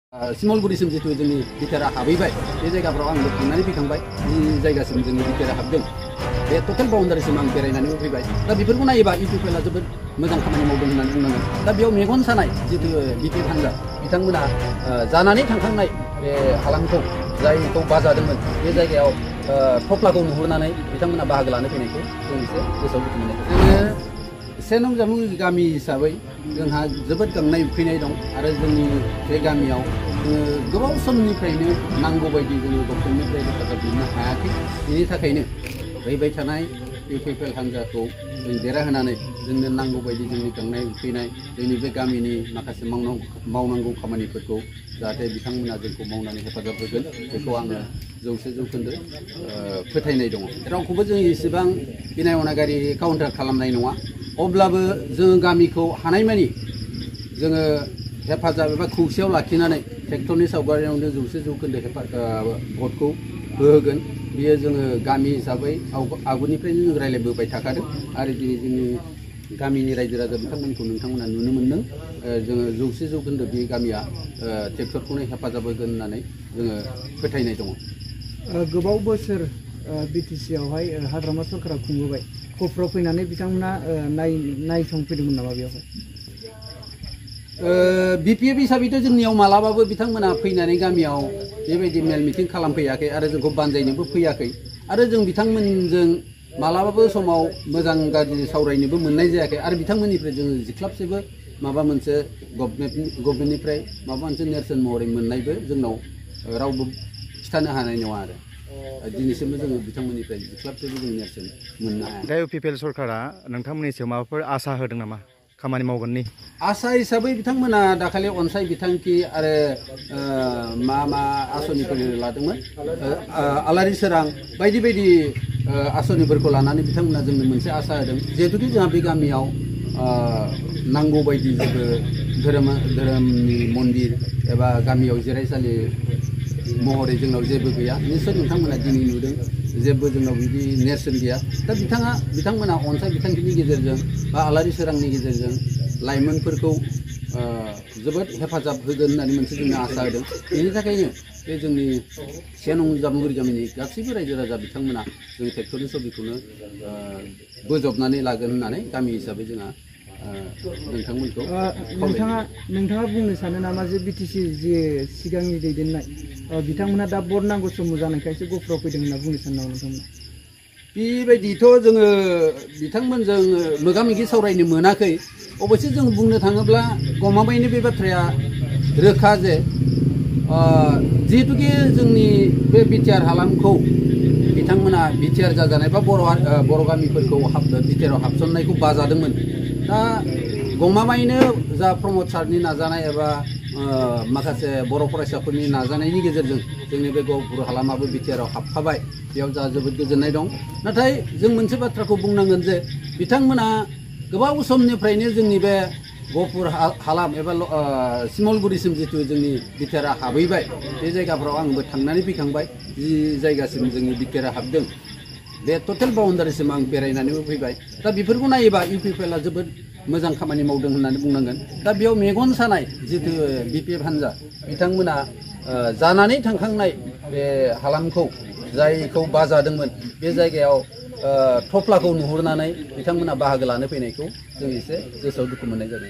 सिमलगुरिसिम जितु जोंनि बिटिआरआ हाबहैबाय बे जायगाफोराव आंबो थांनानै फैखांबाय जि जायगासिम जोंनि बिटिआरआ हाबदों बे टटेल बाउन्डारिसिम आं बेरायनानै फैबाय दा बेफोरखौ नायोबा इउपिपिएलआ जोबोद मोजां खामानि मावदों होननानै बुंनांगोन दा बेयाव मेगन सानाय जितु बिटिआर हान्जा बिथांमोना जानानै थांखांनाय बे हालामखौ जायखौ बाजादोंमोन बे जायगायाव थफ्लाखौ नुहुरनानै बिथांमोना बाहागो लानो फैनायखौ जों एसे गोसोआव दुखु मोननाय जोङो से नं जामुं गामि हिसाबै जोंहा जोबोद गांनाय उखैनाय दं आरो जोंनि बे गामियाव जोङो गोबाव समनिफ्रायनो नांगौ बायदि जोङो गभर्नमेन्टनिफ्राय हेफाजाब मोननो हायाखै बेनि थाखायनो फैबाय थानाय इउपिपिएल हान्जाखौ जों देरहाहोनानै जोंनो नांगौ बायदि जोंनि गांनाय उखैनाय जोंनि बे गामिनि माखासे मावनांगौ खामानिफोरखौ जाहाथे बिथांमोना जोंखौ मावनानै हेफाजाब होगोन बेखौ आङो 100% फोथायनाय दङ रावखौबो जों इसेबां इनाय अनागारि काउन्टार खालामनाय नङा अब्लाबो जोङो गामिखौ हानायमानि जोङो हेफाजाब एबा खौसेयाव लाखिनानै ट्रेक्टरनि सावगारियावनो 100% भटखौ होगोन बियो जोङो गामि हिसाबै आगुनिफ्रायनो जों रायज्लायबोबाय थाखादों आरो दिनै जोंनि गामिनि रायजो राजा बिथांमोनखौ नोंथांमोना नुनो मोन्दों जोङो 100% बे गामिया ट्रेक्टरखौनो हेफाजाब होगोन होननानै जोङो फोथायनाय दङ गोबाव बोसोर बिटिसि आवहाय हाग्रामा सरकारा खुंबोबाय गफुराव फैनानै बिथांमोना नायसंफैदोंमोन नामा बेयावहाय बिपिएफ हिसाबैथ' जोंनियाव मालाबाबो बिथांमोना फैनानै गामियाव बेबायदि मेल मिटिं खालामफैयाखै आरो जोंखौ बानजायनोबो फैयाखै आरो जों बिथांमोनजों मालाबाबो समाव मोजां गाज्रि सावरायनोबो मोननाय जायाखै आरो बिथांमोननिफ्राय जोङो जिख्लाबसेबो माबा मोनसे गभर्नमेन्टनिफ्राय माबा मोनसे नेरसोन महरै मोननायबो जोंनाव रावबो खिथानो हानाय नङा आरो दिनैसिमबो जोङो बिथांमोननिफ्राय जिख्लाबसेबो जों नेरसोन मोननो हाया दा इउपिपिएल सरकारा नोंथांमोननि सायाव माबाफोर आसा होदों नामा खामानि मावगोननि आसा हिसाबै बिथांमोना दाखालि अनसाय बिथांखि आरो मा आसनिफोर लादोंमोन आलारि सोरां बायदि बायदि आसनिफोरखौ लानानै बिथांमोना जोंनो मोनसे आसा होदों जिहेतुकि जोंहा बे गामियाव नांगौ बायदि जेबो धोरोमनि मन्दिर एबा गामियाव जिरायसालि महरै जोंनाव जेबो गैया निश्चय नोंथांमोना दिनै नुदों जेबो जोंनाव बिदि नेरसोन गैया दा बिथांमोना अनसाय बिथांखिनि गेजेरजों बा आलारि सोरांनि गेजेरजों लाइमोनफोरखौ जोबोद हेफाजाब होगोन होननानै मोनसे जोंनो आसा होदों बेनि थाखायनो बे जोंनि 1 नं जामुंगुरि गामिनि गासैबो रायजो राजा बिथांमोना जों ट्रेक्टरनि सबिखौनो बोजबनानै लागोन होननानै गामि हिसाबै जोंहा नोंथांमोनखौ नोंथाङा बुंनो सानो नामा जे बिटिसि जे सिगांनि दैदेननाय बिथांमोना दा भट नांगौ सम जानायखायसो गफुराव फैदों होनना बुंनो सानो नामा नोंथांमोना बेबायदिथ' जोङो बिथांमोनजों मोगा मोगि सावरायनो मोनाखै अबयसे जों बुंनो थाङोब्ला गमामायैनो बे बाथ्राया रोखा जे जिहेतुकि जोंनि बे बिटिआर हालामखौ बिथांमोना बिटिआर जाजानाय बा बर' गामिफोरखौ बिटिआरआव हाबसननायखौ बाजादोंमोन दा गमामायैनो जा प्रमद सारनि नाजानाय एबा माखासे बर' फरायसाफोरनि नाजानायनि गेजेरजों जोंनि बे गहपुर हालामाबो बिटिआरआव हाबफाबाय बेयाव जा जोबोद गोजोननाय दं नाथाय जों मोनसे बाथ्राखौ बुंनांगोन जे बिथांमोना गोबाव समनिफ्रायनो जोंनि बे गहपुर हालाम एबा सिमलगुरिसिम जितु जोंनि बिटिआरआ हाबहैबाय बे जायगाफोराव आंबो थांनानै फैखांबाय जि जायगासिम जोंनि बिटिआरआ हाबदों बे टटेल बाउन्डारिसिम आं बेरायनानैबो फैबाय दा बेफोरखौ नायोबा इउपिपिएलआ जोबोद मोजां खामानि मावदों होननानै बुंनांगोन दा बेयाव मेगन सानाय जितु बिपिएफ हान्जा बिथांमोना जानानै थांखांनाय बे हालामखौ जायखौ बाजादोंमोन बे जायगायाव थफ्लाखौ नुहुरनानै बिथांमोना बाहागो लानो फैनायखौ जों एसे गोसोआव दुखु मोननाय जादों